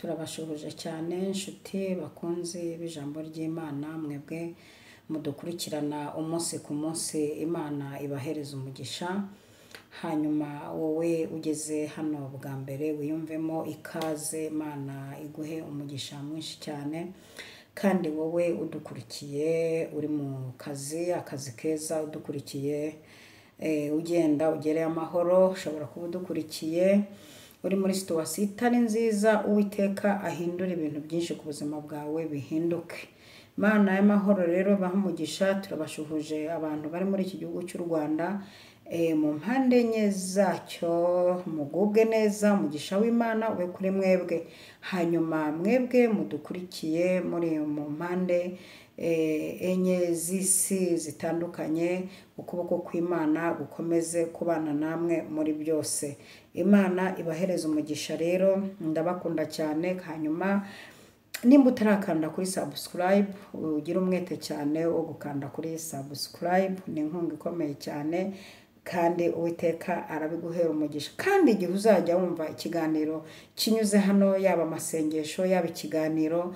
Turabashuhuje cyane inshuti bakunzi b'ijambo ry'Imana, mwebwe mudukurikirana umunsi ku munsi, Imana ibahereza umugisha. Hanyuma wowe ugeze hano bwa mbere wiyumvemo ikaze, Imana iguhe umugisha mwinshi cyane. Kandi wowe udukurikiye uri mu kazi, akazi keza, udukurikiye ugenda ugereye amahoro, ushobora kuba udukurikiye uri muri situwasiyo itari nziza, Uwiteka ahindura ibintu byinshi ku buzima bwawe bihinduke. Imana y'amahoro rero ibahe umugisha. Turabashuhuje abantu bari muri iki gihugu cy'u Rwanda, mu mpande enye zacyo, mugubwe neza, umugisha w'Imana ube kuri mwebwe. Hanyuma mwebwe mudukurikiye muri mu mpande enye z'isi zitandukanye, ukuboko kw'Imana gukomeze kubana namwe muri byose. Imana ibahereze umugisha rero, ndabakunda cyane. Hanyuma nimba utarakanda kuri subscribe, ugire umwete cyane wo gukanda kuri subscribe, ni inkunga ikomeye cyane kandi Uwiteka arabiguhera umugisha. Kandi igihe uzajya wumva ikiganiro kinyuze hano, yaba amasengesho, yaba ikiganiro,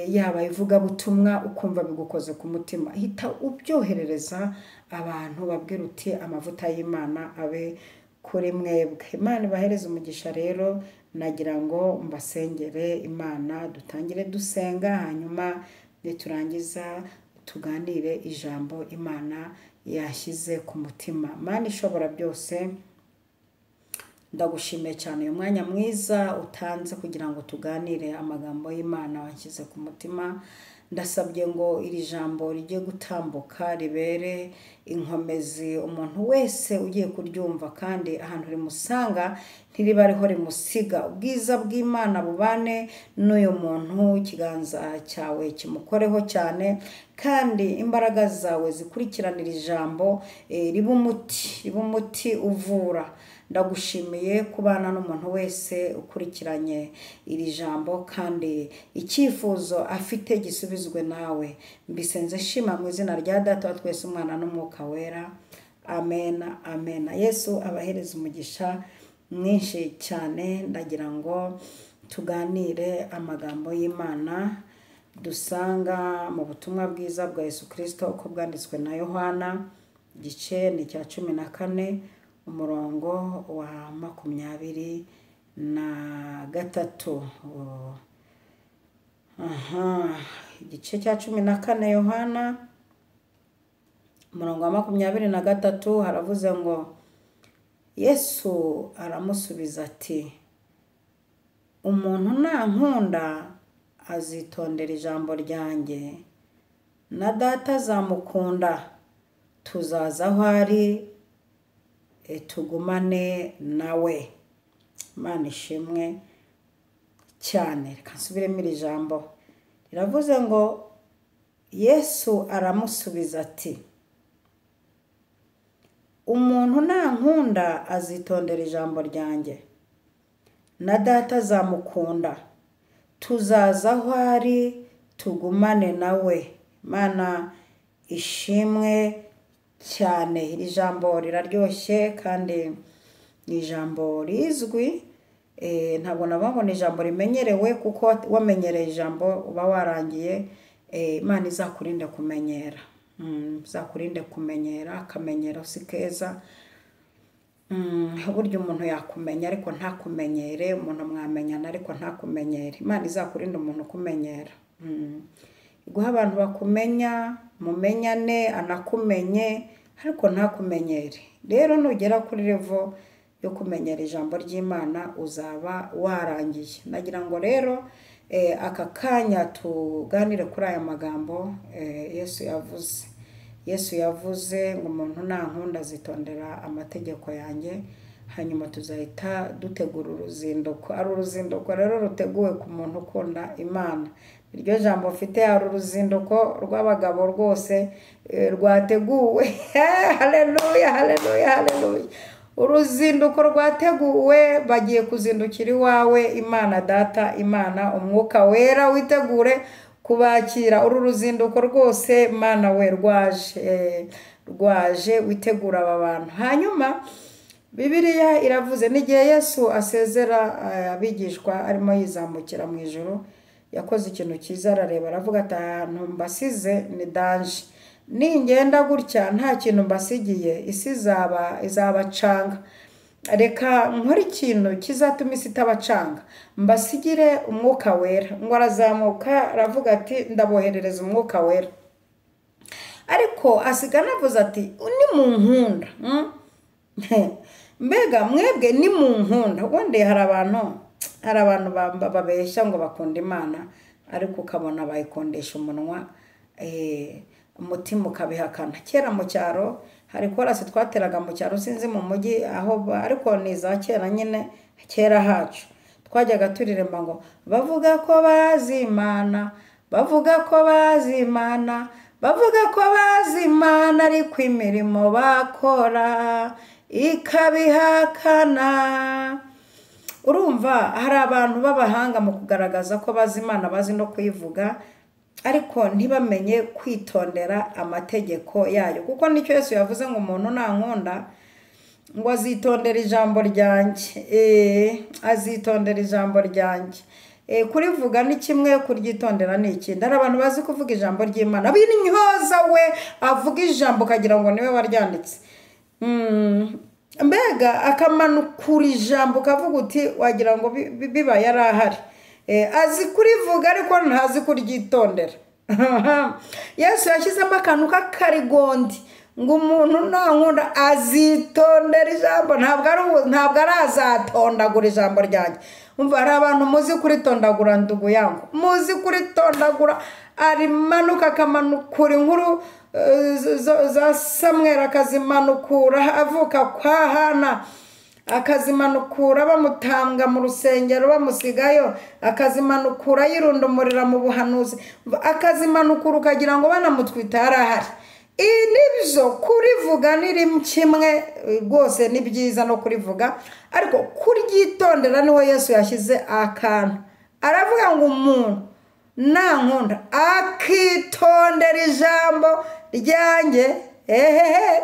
yaba ivugabutumwa, ukumva bigukoze ku mutima, hita ubyoherereza abantu, babwira uti amavuta y'Imana abe kuri mwebwe. Imana ibahereze umugisha rero. Nagira ngo mbasengere Imana, dutangire dusenga, hanyuma niturangiza tuganire ijambo Imana yashyize ku mutima. Mana ishobora byose, ndagushimiye cyane uyu mwanya mwiza utanze kugira ngo tuganire amagambo y'Imana washyize ku mutima. Ndasabye ngo iri jambo rijye gutambuka ribere inkomezi umuntu wese ugiye kuryumva, kandi ahantu rimusanga ntiriba ariho rimusiga. Ubwiza bw'Imana bubane n'uyu muntu, ikiganza cyawe kimukoreho cyane, kandi imbaraga zawe zikurikiranira ijambo, ribe umuti, ribe umuti uvura. Ndagushimiye kubana n'umuntu wese ukurikiranye iri jambo, kandi icyifuzo afite gisubizwe nawe. Mbisenze shima mu izina rya Data wa twese, Umwana n'Umwuka Wera. Amen, amen. Yesu abahereze umugisha mwinshi cyane. Ndagira ngo tuganire amagambo y'Imana dusanga mu butumwa bwiza bwa Yesu Kristo uko bwanditswe na Yohana, igice ni icya 14, umurongo wa 23. Aha, igice cya 14 Yohana, umurongo wa 23, haravuze ngo Yesu aramusubiza ati umuntu nankunda azitondera ijambo ryanjye, na Data azamukunda, tuzaza aho ari tugumane nawe. Imana ishimwe cyane. Reka nsubiremo iri jambo, riravuze ngo Yesu aramusubiza ati umuntu nankunda azitondera ijambo ryanjye, na Data azamukunda, tuzaza aho ari tugumane nawe. Imana ishimwe cyane. Iri jambo riraryoshye kandi ni ijambo rizwi, ntabwo navuga ni ijambo rimenyerewe, kuko wamenyereye ijambo uba warangiye. Imana izakurinde kumenyera, izakurinde kumenyera. Akamenyero si keza. Burya umuntu yakumenya ariko ntakumenyere, umuntu mwamenyana ariko ntakumenyere. Imana izakurinde umuntu ukumenyera. Iguha abantu bakumenya, mumenyane, anakumenye ariko ntakumenyere. Rero nugera kuri level yo kumenyera ijambo ry'Imana uzaba warangiye. Nagira ngo rero aka kanya tuganire kuri aya magambo Yesu yavuze. Yesu yavuze ngo umuntu nankunda azitondera amategeko yanjye, hanyuma tuzahita dutegura uruzinduko. Ari uruzinduko rero ruteguwe ku muntu ukunda Imana. Iryo jambo mfite, hari uruzinduko rw'abagabo rwose rwateguwe. Haleluya, haleluya, haleluya. Uruzinduko rwateguwe, bagiye kuzindukira iwawe. Imana Data, Imana Umwuka Wera witegure kubakira. Uru ruzinduko rwose Mana we rwaje, rwaje, witegura aba bantu. Hanyuma Bibiliya iravuze n'igihe Yesu asezera abigishwa arimo yizamukira mu ijuru, yakoze ikintu cyiza, arareba aravuga ati ahantu mbasize ni danje, ningenda gutya nta kintu mbasigiye isi izabacanga, reka nkore ikintu kizatuma isi itabacanga, mbasigire umwuka wera. Ngo arazamuka aravuga ati ndaboherereza umwuka wera, ariko asiga anavuze ati ni mu nkunda. Mbega mwebwe ni mu nkunda. Ubundi hari abantu babeshya ngo bakunda Imana, ariko ukabona bayikondesha umunwa, umutima ukabihakana. Kera mu cyaro hari korasi twateraga mu cyaro, sinzi mu mujyi aho, ariko ni za kera nyine, kera hacu twajyaga turirimba ngo bavuga ko bazi Imana, bavuga ko bazi Imana, bavuga ko bazi Imana, ariko imirimo bakora ikabihakana. Urumva hari abantu b'abahanga mu kugaragaza ko bazi Imana, bazi no kuyivuga, ariko ntibamenye kwitondera amategeko yayo, kuko nicyo Yesu yavuze ngo umuntu nankunda ngo azitondera ijambo ryanjye, azitondera ijambo ryanjye. Kurivuga ni kimwe, kuryitondera ni ikindi. Hari abantu bazi kuvuga ijambo ry'Imana, b'intyoza we avuga ijambo ukagira ngo niwe waryanditse. Mbega akamanukura ijambo ukavuga uti wagira ngo biba yari ahari. Azi kurivuga ariko ntazi kuryitondera. Yesu yashyizemo akantu k'akarigondi ngo umuntu nankunda azitondera ijambo, ntabwo arazatondagura ijambo ryanjye. Umva hari abantu muzi kuritondagura, ndugu yangu, muzi kuritondagura, arimanuka akamanukura inkuru za Samweli, akazimanukura avuka kwa Hana, akazimanukura bamutanga mu rusengero bamusigayo, akazimanukura yirundumurira mu buhanuzi, akazimanukura ukagira ngo banamutwita yarahari. Nibyo kurivuga ni kimwe rwose, ni byiza no kurivuga, ariko kuryitondera niho Yesu yashyize akantu. Aravuga ngo umuntu nankunda akitondera ijambo ryanjye, ehehe,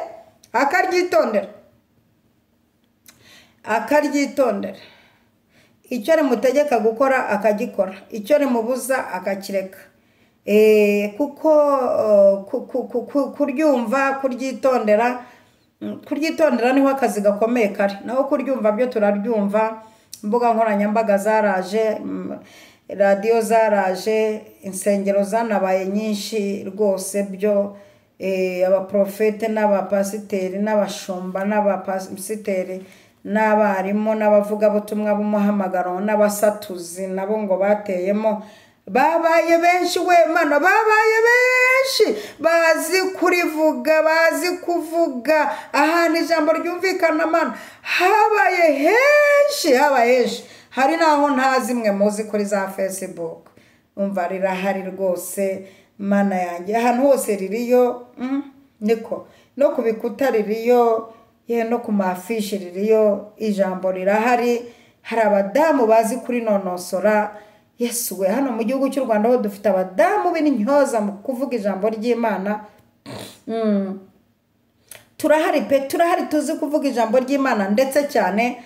akaryitondera, akaryitondera, icyo rimutegeka gukora akagikora, icyo rimubuza akakireka. Kuko kuryumva, kuryitondera, kuryitondera niho akazi gakomeye kari. Naho kuryumva byo turaryumva, imbuga nkoranyambaga zaraje, radiyo zaraje, insengero zanabaye nyinshi rwose byo, abaprofete n'abapasiteri n'abashumba n'abapasiteri n'abarimu n'abavugabutumwa b'umuhamagaro n'abasatuzi nabo ngo bateyemo, babaye benshi we Mana, babaye benshi bazi kurivuga, bazi kuvuga ahantu ijambo ryumvikana. Mana habaye henshi, habaye henshi. Hari naho ntazi mwe muzi kuri za Facebook, umva rirahari rwose Mana yanjye, ahantu hose ririyo, niko no ku bikuta ririyo, ye no ku mafishi ririyo, ijambo rirahari. Hari abadamu bazi kurinonosora. Yesu we, hano mu gihugu cy'u Rwanda ho dufite abadamu b'intyoza mu kuvuga ijambo ry'Imana. Turahari pe, turahari, tuzi kuvuga ijambo ry'Imana ndetse cyane.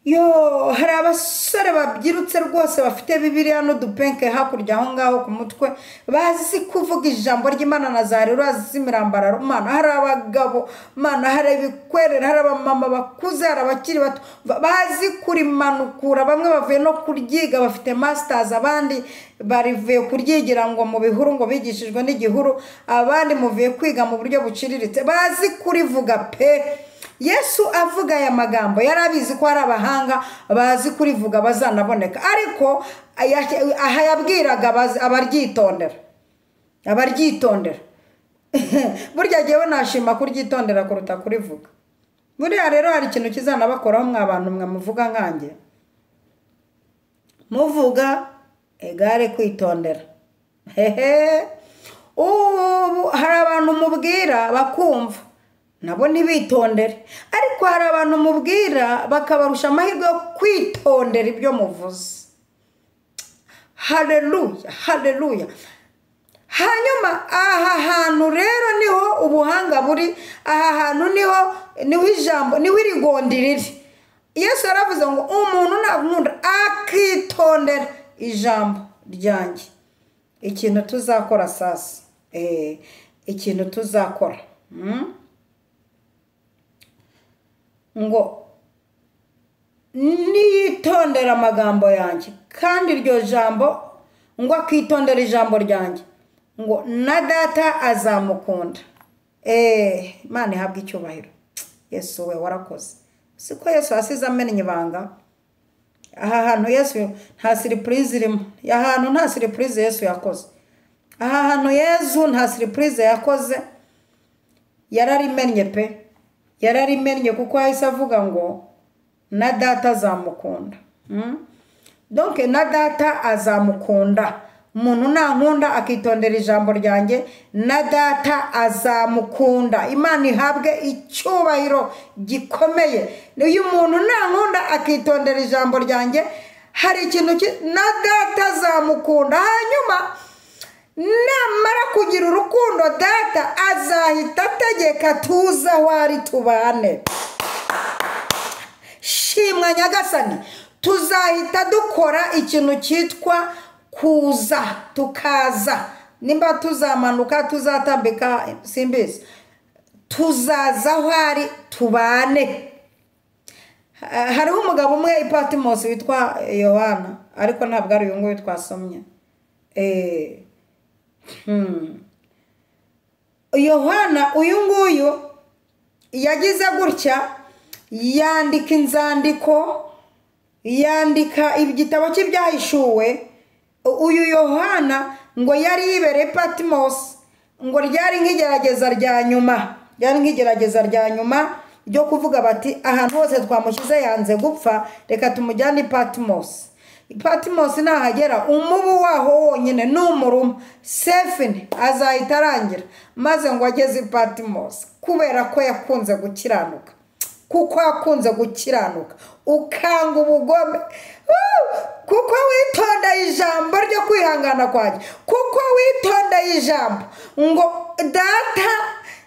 Yo, hari abasore babyirutse rwose bafite Bibiliya n'udupenke hakurya aho ngaho ku mutwe, bazi kuvuga ijambo ry'Imana na za rero z'imirambararo. Mana, hari abagabo, Mana, hari ibikwerere, hari abamama bakuze, hari abakiri bato bazi kurimanukura. Bamwe bavuye no kuryiga bafite masters, abandi barivuye kuryigira ngo mu bihuru ngo bigishijwe n'igihuru, abandi muvuye kwiga mu buryo buciriritse, bazi kurivuga pe. Yesu avuga aya magambo yari abizi ko hari abahanga bazi kurivuga bazanaboneka, ariko aha yabwiraga abaryitondera, abaryitondera. Burya jyewe nashima kuryitondera kuruta kurivuga. Buriya rero hari ikintu kizanabakoraho mwa bantu mwe muvuga nkanjye, muvuga egare kwitondera. Hehe, ubu hari abantu mubwira bakumva nabo ntibitondere, ariko hari abantu mubwira bakabarusha amahirwe yo kwitondera ibyo muvuze. Haleluya, haleluya. Hanyuma aha hantu rero niho ubuhanga buri, aha hantu niho niho ijambo, niho irigondi riri. Yesu yaravuze ngo umuntu nankunda akitondera ijambo ryanjye. Ikintu tuzakora sasa, ikintu tuzakora ngo niyitondera amagambo yanjye, kandi iryo jambo ngo akitondera ijambo ryanjye, ngo na data azamukunda. Imana ihabwe icyubahiro. Yesu we warakoze. Siko Yesu asize amennye ibanga. Aha hantu Yesu nta surprise irimo. Aha hantu nta surprise Yesu yakoze. Aha hantu Yesu nta surprise yakoze. Yararimennye pe. Yararimennye kuko yahise avuga ngo na data azamukunda. Donc na data azamukunda. Umuntu nankunda akitondera ijambo ryanjye, na data azamukunda. Imana ihabwe icyubahiro gikomeye. Uyu muntu nankunda akitondera ijambo ryanjye, hari ikintu na data azamukunda. Hanyuma namara kugira urukundo, data azahita ategeka tuza aho ari tubane. Shimwa Nyagasani. Tuzahita dukora ikintu cyitwa kuza, tukaza. Nimba tuzamanuka, tuzatambika, simbizi, tuzaza aho ari tubane. Hariho umugabo umwe i Patmos witwa Yohana, ariko ntabwo ari uyu nguyu twasomye. Yohana uyu nguyu yagize gutya, yandika inzandiko, yandika igitabo cy'ibyahishuwe. Uyu Yohana ngo yari yibereye Patmos, ngo ryari nk'igerageza rya nyuma, ryari nk'igerageza rya nyuma ryo kuvuga bati ahantu hose twamushyize yanze gupfa, reka tumujyane i Patmos. Patmos nahagera umubu waho wonyine n'umuruma Sefini azahita arangira. Maze ngo ageze i Patmos, kubera ko yakunze gukiranuka, kuko yakunze gukiranuka, ukanga ubugome, kuko witondeye ijambo ryo kwihangana kwanjye, kuko witondeye ijambo, ngo data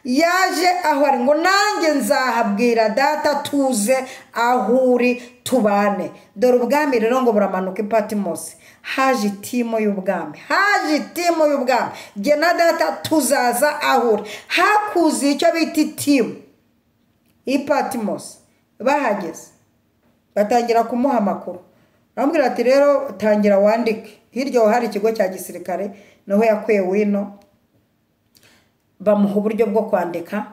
yaje aho ari, ngo nanjye nzahabwira data tuze aho uri tubane. Dore ubwami rero ngo buramanuka i Patmos. Haje itimo y'ubwami, haje itimo y'ubwami. Jye na data tuzaza aho uri. Hakuze icyo bita itimu i Patmos. Bahageze batangira kumuha amakuru, bamubwira ati rero tangira wandike. Hirya hari ikigo cya gisirikare niho yakuye wino, bamuha uburyo bwo kwandika.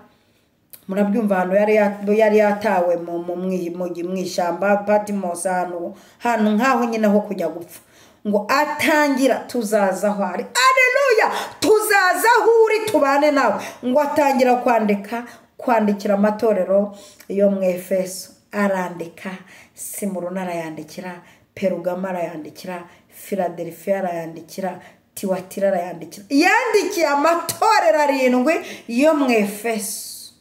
Murabyumva ahantu yari yatawe mu ishyamba Patmos, ahantu nk'aho nyine ho kujya gupfa. Ngo atangira tuzaza aho ari. Haleluya, tuzaza aho uri tubane nawe. Ngo atangira kwandika, kwandikira amatorero yo mu Efeso. Arandika, Simuruna arayandikira, Perugama arayandikira, Filadelfiya arayandikira, Tiwatira arayandikira. Yandikiye amatorero 7 yo mu Efeso.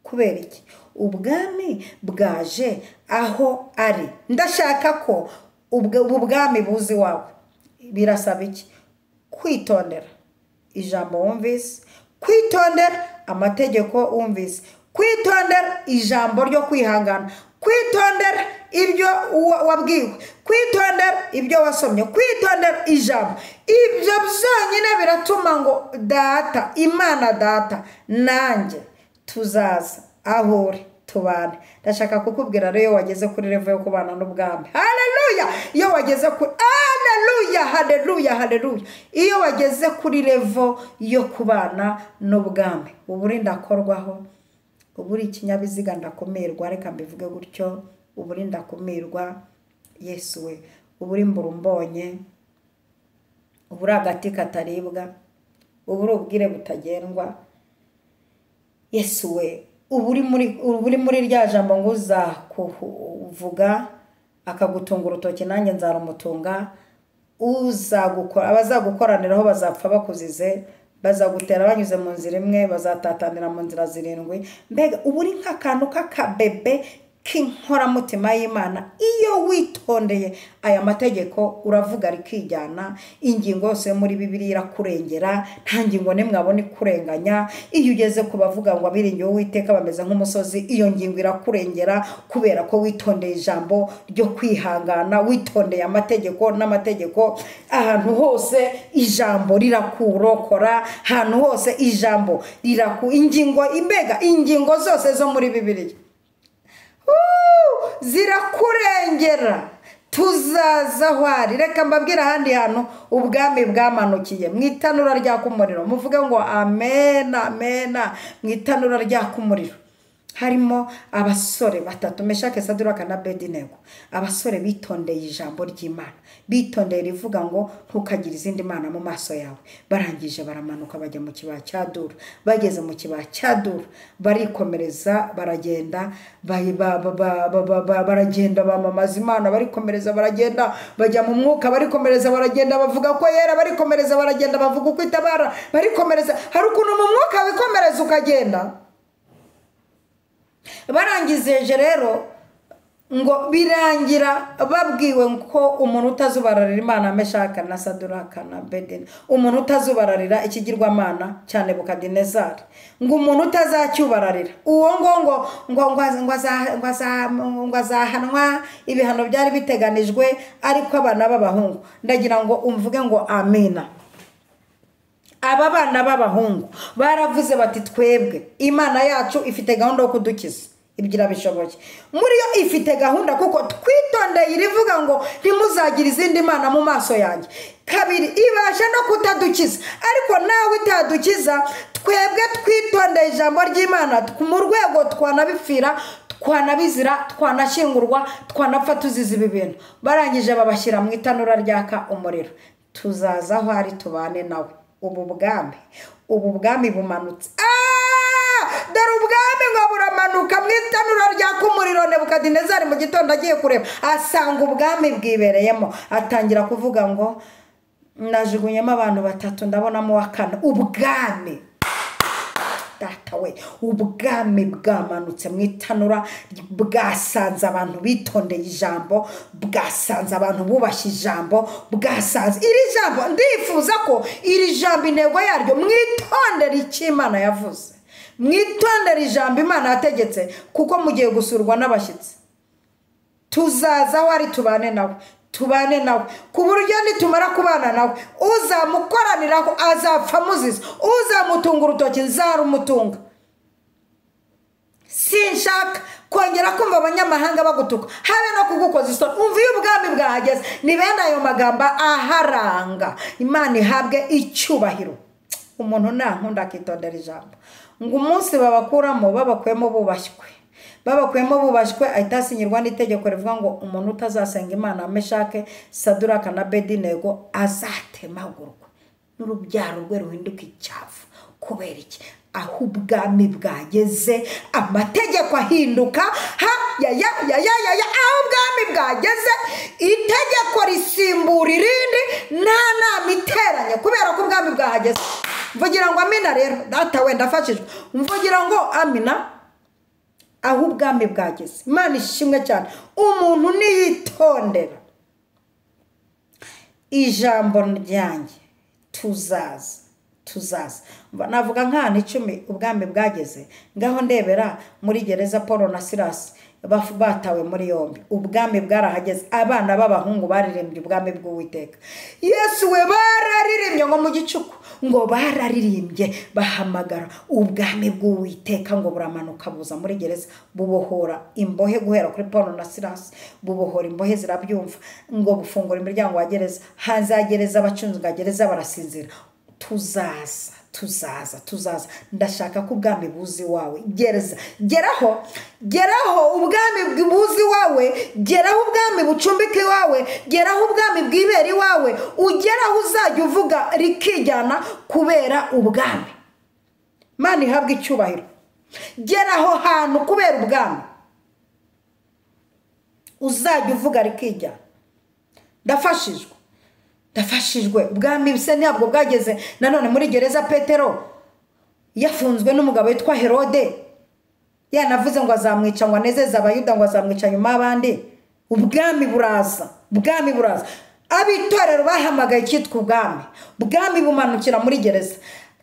Kubera iki? Ubwami bwaje aho ari. Ndashaka ko ubu bwami buzi wawe. Birasaba iki? Kwitondera ijambo wumvise, kwitondera amategeko wumvise, kwitondera ijambo ryo kwihangana, kwitondera ibyo wabwiwe, kwitondera ibyo wasomye, kwitondera ijambo. Ibyo byonyine biratuma ngo data, Imana data, nanjye tuzaza aho uri tubane. Ndashaka kukubwira rero, iyo wageze kuri level yo kubana n'ubwami, haleluya, iyo wageze kuri haleluya, haleluya, haleluya, iyo wageze kuri level yo kubana n'ubwami, ubu uri ndakorwaho, ubu uri ikinyabiziga ndakumirwa, reka mbivuge gutyo, ubu uri ndakumirwa. Yesu we, ubu uri mburumbonye, ubu uri agati kataribwa, ubu uri ubwire butagendwa. Yesu we, ubu uri muri rya jambo ngo uzakuvuga akagutunga urutoki, nanjye nzarumutunga. Uzagukora, abazagukoraniraho bazapfa bakuzize, bazagutera banyuze mu nzira imwe, bazatatanira mu nzira 7. Mbega ubu uri nk'akantu k'akabebe k'inkoramutima y'Imana. Iyo witondeye aya mategeko uravuga rikijyana, ingingo yose muri Bibiliya irakurengera, nta ngingo n'imwe abona ikurenganya. Iyo ugeze ku bavuga ngo abiringiye Uwiteka bameze nk'umusozi, iyo ngingo irakurengera kubera ko witondeye ijambo ryo kwihangana, witondeye amategeko n'amategeko. Ahantu hose ijambo rirakurokora, ahantu hose ijambo riraku ingingo, imbega ingingo zose zo muri Bibiliya zirakurengera. Tuzaza aho ari. Reka mbabwire ahandi hantu ubwami bwamanukiye, mu itanura ryaka umuriro. Muvuge ngo amen, amen. Mu itanura ryaka umuriro harimo abasore batatu, Meshake, Saduraka na Abedinego. Abasore bitondeye ijambo ry'Imana, bitondeye rivuga ngo ntukagire izindi mana mu maso yawe. Barangije baramanuka bajya mu kibaya cya Dura. Bageze mu kibaya cya Dura barikomereza, baragenda, baragenda bamamaza Imana, barikomereza baragenda bajya mu mwuka, barikomereza baragenda bavuga ko yera, barikomereza baragenda bavuga uko itabara, barikomereza. Hari ukuntu mu mwuka wikomereza ukagenda. Barangije rero ngo birangira babwiwe ko umuntu utazubararira Imana Meshaka na Saduraka na Abedinego, umuntu utazubararira ikigirwamana cya Nebukadinezari, ngo umuntu utazacyubararira uwo ngo ngo ngo ngo azahanwa ibihano byari biteganijwe. Ariko abana b'abahungu, ndagira ngo umvuge ngo amina. Aba bana b'abahungu baravuze bati twebwe Imana yacu ifite gahunda yo kudukiza, ibyo irabishoboye. Muri yo ifite gahunda, kuko twitondeye irivuga ngo ntimuzagire izindi mana mu maso yanjye. Kabiri, ibasha no kutadukiza, ariko nawe itadukiza twebwe twitondeye ijambo ry'Imana mu rwego twanabipfira, twanabizira, twanashyingurwa, twanapfa tuzize ibi bintu. Barangije babashyira mu itanura ryaka umuriro. Tuzaza aho ari tubane nawe. Ubu bwami bumanutse. Dore ubwami ngo buramanuka mu itanura ryaka umuriro. Nebukadinezari mu gitondo agiye kureba asanga ubwami bwibereyemo, atangira kuvuga ngo najugunyemo abantu batatu ndabonamo wa kane. Ubwami data we, ubwami bwamanutse mu itanura, bwasanze abantu bitondeye ijambo, bwasanze abantu bubashye ijambo, bwasanze iri jambo. Ndifuza ko iri jambo intego yaryo mwitondere icyo Imana yavuze, mwitondere ijambo Imana yategetse, kuko mugiye gusurwa n'abashyitsi. Tuzaza aho ari tubane nawe, tubane nawe ku buryo nitumara kubana nawe uzamukoraniraho azapfa muziza, uzamutunga urutoki nzarumutunga. Sinshaka kongera kumva abanyamahanga bagutuka, habe no kugukoza isoni. Umva iyo ubwami bwahageze ni bene ayo magambo aharanga. Imana ihabwe icyubahiro. Umuntu nankunda akitondera ijambo, ngo umunsi babakuramo babakuyemo bubashywe, babakuyemo bubashywe, ahita asinyirwa n'itegeko rivuga ngo umuntu utazasenga Imana Meshake, Saduraka na Abedinego azatemagurwa n'urubyaro rwe ruhinduka icyavu. Kubera iki? Aho ubwami bwageze amategeko ahinduka. Ha ya ya ya ya ya, aho ubwami bwageze itegeko risimbura irindi, nta nama iteranye kubera ko ubwami bwahageze. Mvugira ngo amina rero data wenda afashijwe, mvugira ngo amina. Aho ubwami bwageze, Imana ishimwe cyane. Umuntu niyitondera ijambo ryanjye tuzaza, tuzaza. Navuga nk'ahantu 10 ubwami bwageze. Ngaho ndebera muri gereza Paul na Silas batawe muri yombi, ubwami bwarahageze. Abana b'abahungu baririmbye ubwami bw'Uwiteka. Yesu we, bararirimbye ngo mu gicuku, ngo bararirimbye bahamagara ubwami bw'Uwiteka, ngo buramanuka buza muri gereza, bubohora imbohe guhera kuri Paul na Silas, bubohora imbohe zirabyumva, ngo bufungura imiryango ya gereza, hanze ya gereza abacunga gereza barasinzira. Tuzaza, tuzaza, tuzaza. Ndashaka ko ubwami buzi wawe. Gereza, geraho, geraho ubwami buzi wawe, geraho ubwami bucumbike wawe, geraho ubwami bwibera iwawe, ugeraho uzajya uvuga rikijyana kubera ubwami. Imana ihabwe icyubahiro. Geraho hantu kubera ubwami, uzajya uvuga rikijyana. Ndafashijwe, ndafashijwe. Ubwami bise ntabwo bwageze nanone muri gereza. Petero yafunzwe n'umugabo witwa Herode. Yanavuze ngo azamwica ngo anezeze Abayuda, ngo azamwica nyuma y'abandi. Ubwami buraza, ubwami buraza. Abitorero bahamagaye icyitwa ubwami, ubwami bumanukira muri gereza.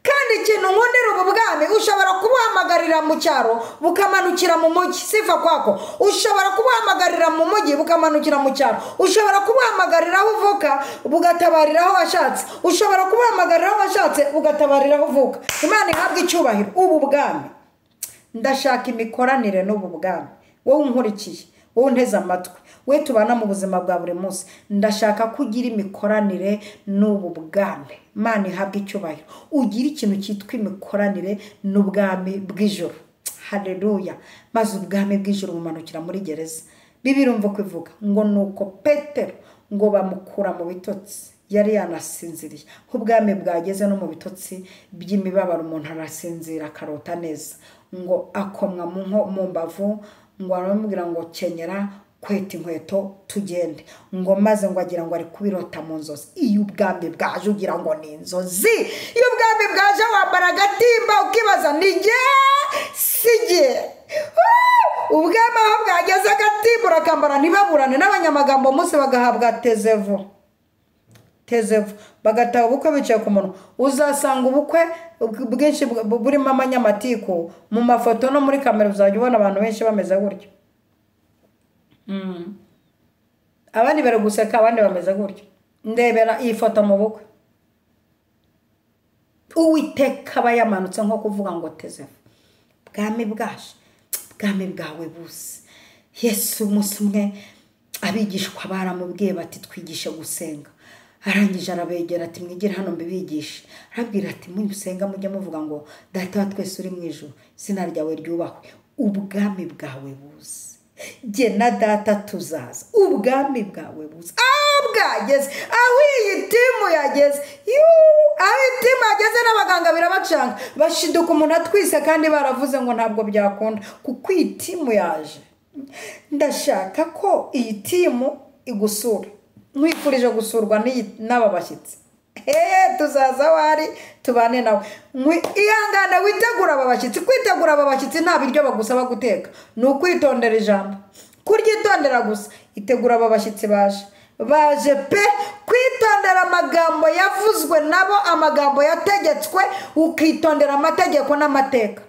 Kandi ikintu nkundira ubu bwami, ushobora kubuhamagarira mu cyaro bukamanukira mu mujyi, sifa kwako. Ushobora kubuhamagarira mu mujyi bukamanukira mu cyaro. Ushobora kubuhamagarira aho uvuka bugatabarira aho washatse. Ushobora kubuhamagarira aho washatse bugatabarira aho uvuka. Imana ihabwe icyubahiro. Ubu bwami ndashaka imikoranire n'ubu bwami. Wowe unkurikiye, wowe unteze amatwi, we tubana mu buzima bwa buri munsi, ndashaka ko ugira imikoranire n'ubu bwami. Imana ihabwe icyubahiro. Ugira ikintu cyitwa imikoranire n'ubwami bw'ijuru. Haleluya. Maze ubwami bw'ijuru bumanukira muri gereza. Bibiliya urumva ko ivuga ngo nuko Petero ngo bamukura mu bitotsi, yari yanasinziriye. Ubwami bwageze no mu bitotsi by'imibabaro, umuntu arasinzira akarota neza. Ngo akomwa mu mbavu, ngo aramubwira ngo kenyera, kweta inkweto tugende. Ngo maze ngo agira ngo ari kubirota mu nzozi. Iyo ubwami bwaje ugira ngo ni inzozi. Iyo ubwami bwaje wambara agatimba ukibaza ni jye si jye. Ubwami aho bwageze agatimba urakambara, ntibaburane n'abanyamagambo umunsi bagahabwa tezevu. Tezevu bagataha ubukwe bicaye ku munwa. Uzasanga ubukwe bwinshi burimo amanyamatiku mu mafoto no muri kamera, uzajya ubona abantu benshi bameze gutyo. Abandi bari guseka, abandi bameze gutyo. Ndebera iyi foto mu bukwe. Uwiteka aba yamanutse nko kuvuga ngo tezevu. Bwami bwaje, bwami bwawe buse. Yesu umunsi umwe abigishwa baramubwiye bati twigishe gusenga. Arangije arabegera ati mwigire hano mbibigishe. Arabwira ati musenga mujye muvuga ngo Data wa twese uri mu ijuru, izina ryawe ryubahwe, ubwami bwawe buze. Jye na data tuzaza, ubwami bwawe buze. Aho bwageze, aho iyi timu yageze, aho iyi timu yageze n'abaganga birabacanga, bashiduka umuntu atwise kandi baravuze ngo ntabwo byakunda, kuko iyi timu yaje. Ndashaka ko iyi timu igusura. Nkwifurije gusurwa n'aba bashyitsi. Tuzaza wari tubane nawe. Ihangane witegura aba bashyitsi. Kwitegura aba bashyitsi nta biryo bagusaba guteka, ni ukwitondera ijambo. Kuryitondera gusa. Itegura aba bashyitsi baje. Baje pe kwitondera amagambo yavuzwe nabo, amagambo yategetswe, ukitondera amategeko n'amateka.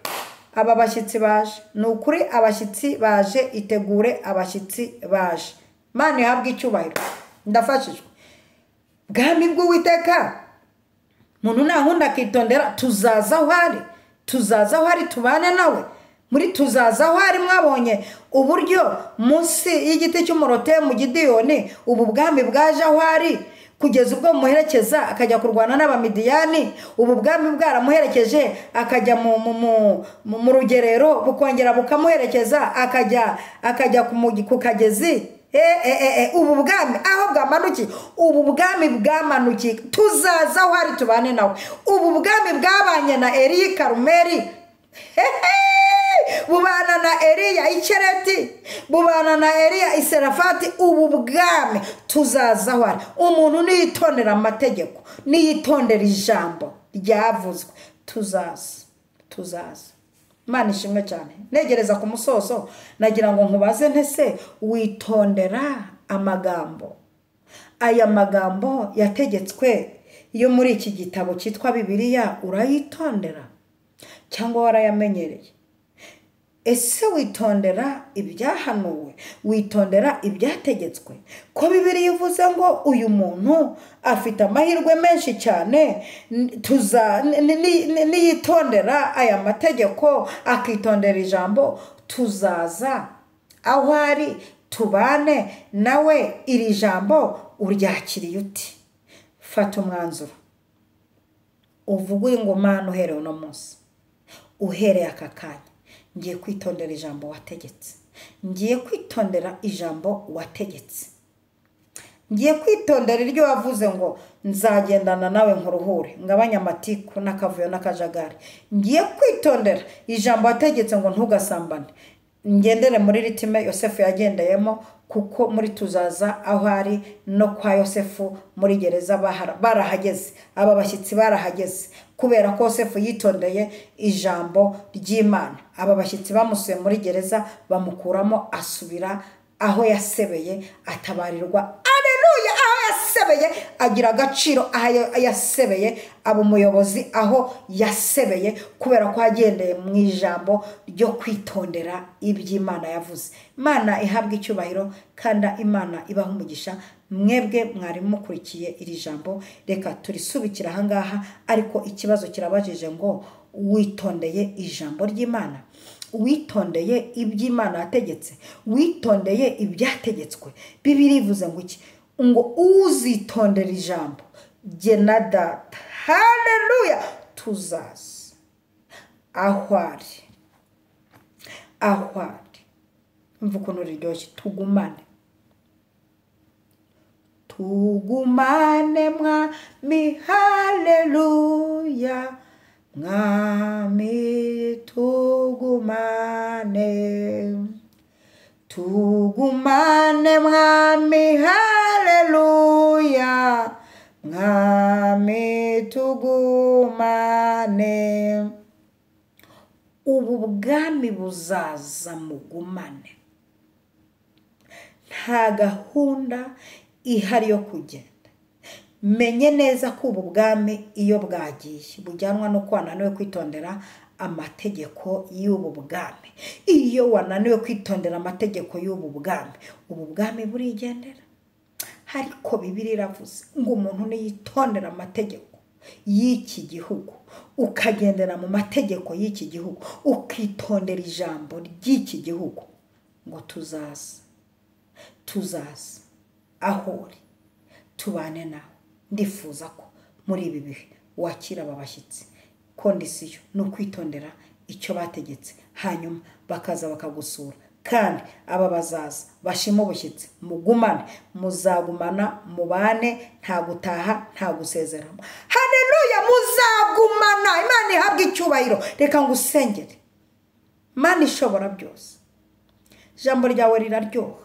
Aba bashyitsi baje. Ni ukuri abashyitsi baje, itegure abashyitsi baje. Imana ihabwe icyubahiro. Ndafashijwe. Bwami bw'Uwiteka, muntu nankunda akitondera, tuzaza aho ari, tuzaza aho ari tubane nawe. Muri tuzaza aho ari mwabonye uburyo munsi y'igiti cy'umurote mu Gideyoni ubu bwami bwaje aho ari, kugeza ubwo bumuherekeza akajya kurwana n'Abamidiyani. Ubu bwami bwaramuherekeje akajya mu rugerero, bukongera bukamuherekeza akajya ku kagezi. Ubu bwami aho bwamanukiye, ubu bwami bwamanukiye, tuzaza aho ari tubane nawe. Ubu bwami bwabanye na Eliya i Karumeli, bubana na Eliya i Kereti, bubana na Eliya i Serafati. Ubu bwami tuzaza aho ari. Umuntu niyitondera amategeko, niyitondera ijambo ryavuzwe, tuzaza, tuzaza. Imana ishimwe cyane. Negereza ku musozo, nagira ngo nkubaze ntese witondera amagambo. Aya magambo yategetswe yo muri iki gitabo cyitwa Bibiliya, urayitondera cyangwa warayamenyereye? Ese witondera ibyahanuwe? Witondera ibyategetswe? Ko Bibiliya ivuze ngo uyu muntu afite amahirwe menshi cyane, niyitondera aya mategeko, akitondera ijambo, tuzaza aho ari tubane nawe. Iri jambo uryakiriye uti? Fata umwanzuro uvuge ngo Mana, uhereye uno munsi, uhereye aka kanya, ngiye kwitondera ijambo wategetse, ngiye kwitondera ijambo wategetse, ngiye kwitondera iryo wavuze ngo nzagendana nawe nkuruhure, ngabanya amatiku n'akavuyo n'akajagari. Ngiye kwitondera ijambo wategetse ngo ntugasambane. Ngendere muri ritime Yosefu yagendeyemo, kuko muri tuzaza aho ari no kwa Yosefu muri gereza barahageze, aba bashyitsi barahageze kubera ko Yosefu yitondeye ijambo ry'Imana. Aba bashyitsi bamusuye muri gereza bamukuramo, asubira aho yasebeye atabarirwa. Aleluya! Aho yasebeye agira agaciro, aho yasebeye aba umuyobozi, aho yasebeye kubera ko yagendeye mu ijambo ryo kwitondera iby'Imana yavuze. Imana ihabwa icyubahiro kandi Imana ibaha umugisha. Mwebwe mwari mukurikiye iri jambo, reka turisubikira aha ngaha, ariko ikibazo kirabajije ngo witondeye ijambo ry'Imana? Witondeye iby'Imana yategetse? Witondeye ibyategetswe? Bibiliya ivuze ngo iki? Ngo uzitondera ijambo jye na data, haleluya, tuzaza aho ari, aho ari. Umva ukuntu riryoshye, tugumane, tugumane mwami, haleluya, mwami tugumane, tugumane mwami, haleluya, mwami tugumane. Ubu bwami buzaza mugumane. Nta gahunda ihari yo kugenda. Menye neza ko ubu bwami iyo bwagiye bujyanwa no wananiwe kwitondera amategeko y'ubu bwami. Iyo wananiwe kwitondera amategeko y'ubu bwami, ubu bwami burigendera. Ariko Bibiliya iravuze ngo umuntu niyitondera amategeko y'iki gihugu, ukagendera mu mategeko y'iki gihugu, ukitondera ijambo ry'iki gihugu, ngo tuzaza, tuzaza aho uri tubane nawe. Ndifuza ko muri ibi bihe wakira aba bashyitsi. Kondisiyo ni ukwitondera icyo bategetse, hanyuma bakaza bakagusura. Kandi aba bazaza bashima ubushyitsi, mugumane, muzagumana, mubane, nta gutaha, nta gusezerana. Haleluya, muzagumana. Imana ihabwe icyubahiro. Reka ngusengere. Imana ishobora byose, ijambo ryawe riraryoha,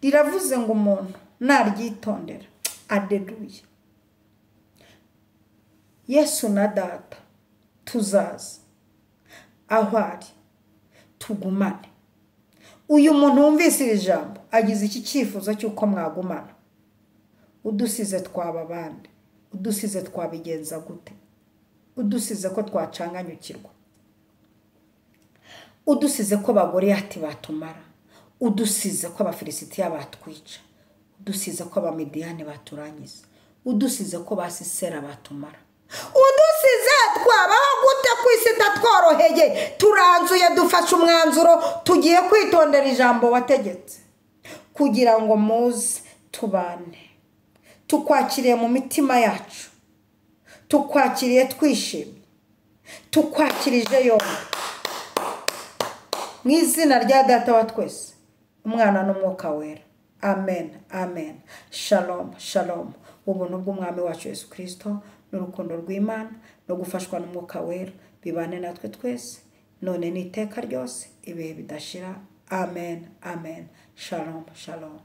riravuze ngo umuntu naryitondera, aleluya, Yesu na data tuzaza aho ari tugumane. Uyu muntu wumvise iri jambo agize iki cyifuzo cy'uko mwagumana. Udusize twaba abandi, udusize twabigenza gute? Udusize ko twacanganyukirwa, udusize ko Bagoriyati batumara, udusize ko Abafilisitiya batwica, udusize ko Abamidiyani baturangiza, udusize ko Basisera batumara, udusize twabaho gute ku isi itatworoheye? Turanzuye, dufashe umwanzuro, tugiye kwitondera ijambo wategetse kugira ngo muze tubane. Tukwakiriye mu mitima yacu, tukwakiriye twishimye, tukwakirije yombi, mu izina rya Data wa twese, Umwana n'Umwuka Wera. Amen, amen. Shalom, shalom. Ubuntu bw'Umwami wacu Yesu Kristo n'urukundo rw'Imana no gufashwa n'Umwuka Wera bibane natwe twese none n'iteka ryose ibihe bidashira. Amen, amen. Shalom, shalom.